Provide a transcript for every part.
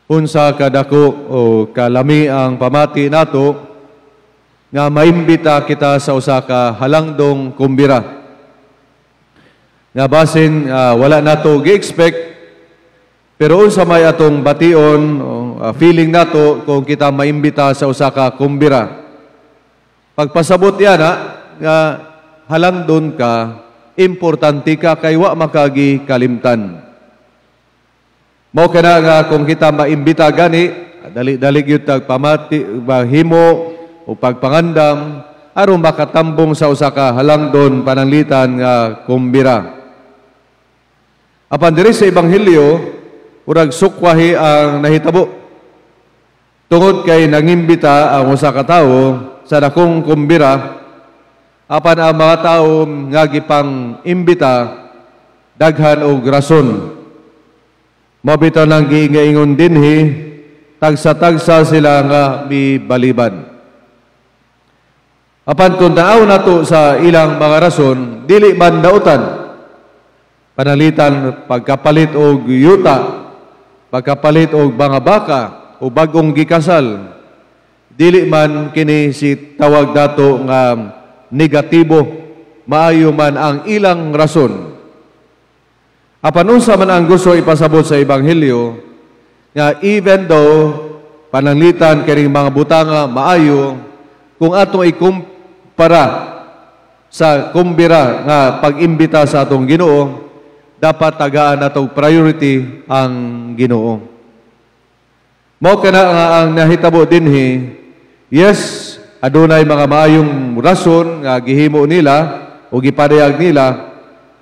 Unsa kadako o kalami ang pamati nato nga maimbita kita sa usa ka halangdong kumbira. Nga basin wala nato gi-expect, pero unsa may atong bation o feeling nato kung kita maimbita sa usa ka kumbira? Pagpasabot yana nga halangdon ka, importante ka kay wa makagi kalimtan. Mao kana nga kung kita maimbita gani, dali-dali gyud tag pamati, himo o pagpangandam aron makatambong sa usa ka halangdon pananglitan nga kumbira. Apan diri sa Ebanghelyo, murag sukwahi ang nahitabo. Tungod kay nangimbita ang usa ka tawo sa dakong kumbira, apan ang mga tawo nga gipang imbita daghan og rason. Mao bitaw nang giingon dinhi, tagsa-tagsa sila nga mibaliban. Apan kung tanaw nato sa ilang mga rason, dili man dautan. Pananglitan pagkapalit og yuta, pagkapalit og mga baka o bagong gikasal, dili man kini si tawag dato nga negatibo, maayo man ang ilang rason. Apan unsa man ang gusto ipasabot sa Ebanghelyo, nga even though pananglitan kining mga butanga maayo, kung atong ikumpara sa kumbira nga pag-imbita sa atong Ginoo, dapat tagaan natong priority ang Ginoo. Mao kana nga ang nahitabo dinhi, yes, adunay mga maayong rason nga gihimo nila o gipadayag nila,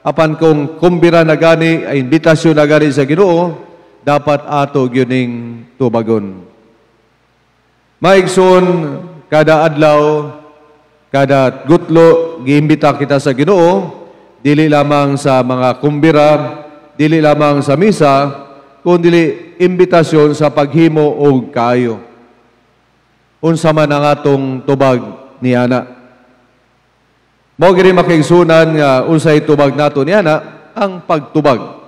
apan kung kumbira na gani, ay imbitasyon na gani sa Ginoo, dapat ato gyud ning tubagon. Maigsoon, kada adlaw, kada gutlo, giimbita kita sa Ginoo, dili lamang sa mga kumbira, dili lamang sa misa, kundi imbitasyon sa paghimo og kaayo. Unsa man ang atong tubag niana? Mao gini, makaigsunan, nga unsay tubag nato niana? Ang pagtubag.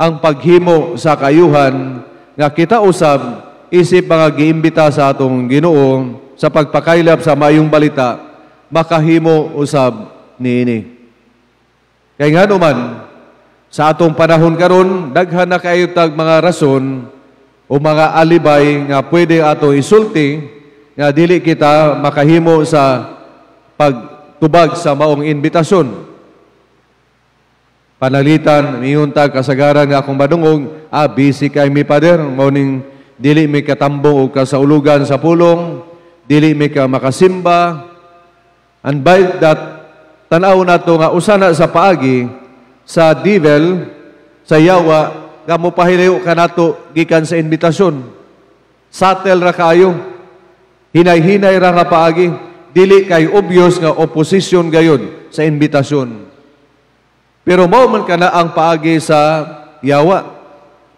Ang paghimo sa kaayuhan nga kita usab isip mga giimbita sa atong Ginoo sa pagpakaylap sa maayong balita, makahimo usab niini. Kay ngano man sa atong panahon karon daghan na kaayo tag mga rason o mga alibay nga pwede ato isulti nga dili kita makahimo sa pagtubag sa maong imbitasyon. Pananglitan, miingon tag kasagaran nga akong madungog, "Ah, busy kay mi, Pader, mao ning dili mi katambong og kasaulugan sa pulong, dili mi ka makasimba." And by that, tanaw nato nga usa na sa paagi sa devil, sa yawa, nga mopahilayo kanato gikan sa imbitasyon. Subtle ra kaayo. Hinay-hinay ra nga paagi. Dili kay obvious nga opposition gayon sa imbitasyon. Pero mao man kana ang paagi sa yawa.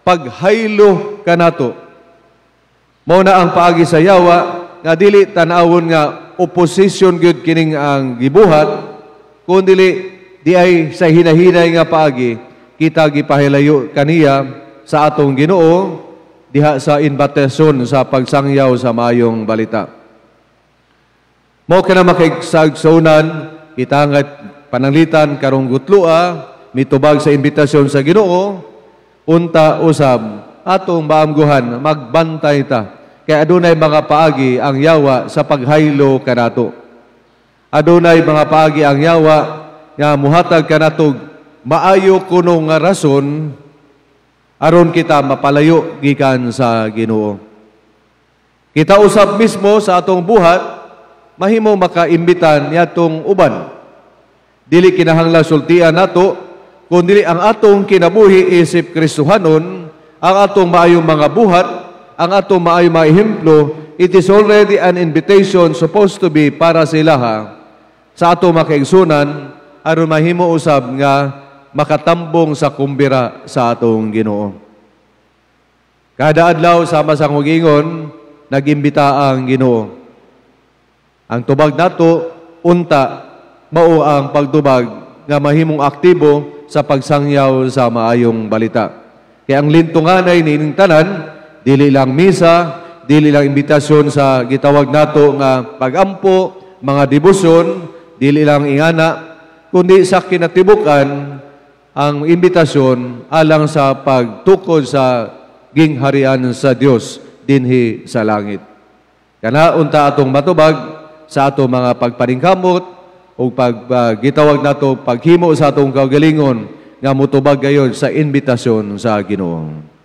Paghaylo kanato. Mao na ang paagi sa yawa nga dili tan-awon nga opposition gyud kining ang gibuhat, kun dili di ay sa hinahinay nga paagi kita gipahilayo kaniya sa atong Ginoo diha sa imbitasyon sa pagsangyaw sa maayong balita. Mao kana, makaigsuonan, kita nga pananglitan karong gutloa mitubag sa imbitasyon sa Ginoo, unta usab atong maamguhan, magbantay ta kay adunay mga paagi ang yawa sa paghaylo kanato. Adunay mga paagi ang yawa nga muhatag kanatog maayo kuno nga rason aron kita mapalayo gikan sa Ginoo. Kita usab mismo sa atong buhat mahimo makaimbitan niadtong uban. Dili kinahanglan sultian nato, kun dili ang atong kinabuhi isip Kristohanon, ang atong maayong mga buhat, ang atong maayong mga ehemplo, it is already an invitation supposed to be para sa ilaha, sa atong makaigsunan, aron mahimo usab nga makatambong sa kumbira sa atong Ginoo. Kada adlaw, sama sa ingon, nagimbita ang Ginoo. Ang tubag nato unta mao ang pagtubag nga mahimong aktibo sa pagsangyaw sa maayong balita. Kaya ang lintunganay niining tanan, dili Dili lang misa, dili lang imbitasyon sa gitawag nato nga pagampo, mga debosyon, dili lang ingana, kundi sa kinatibukan ang imbitasyon alang sa pagtukod sa gingharian sa Dios dinhi sa langit. Kana unta atong matubag sa atong mga pagpaningkamot o pag gitawag nato paghimo sa atong kaugalingon nga mutubag gayon sa imbitasyon sa Ginoo.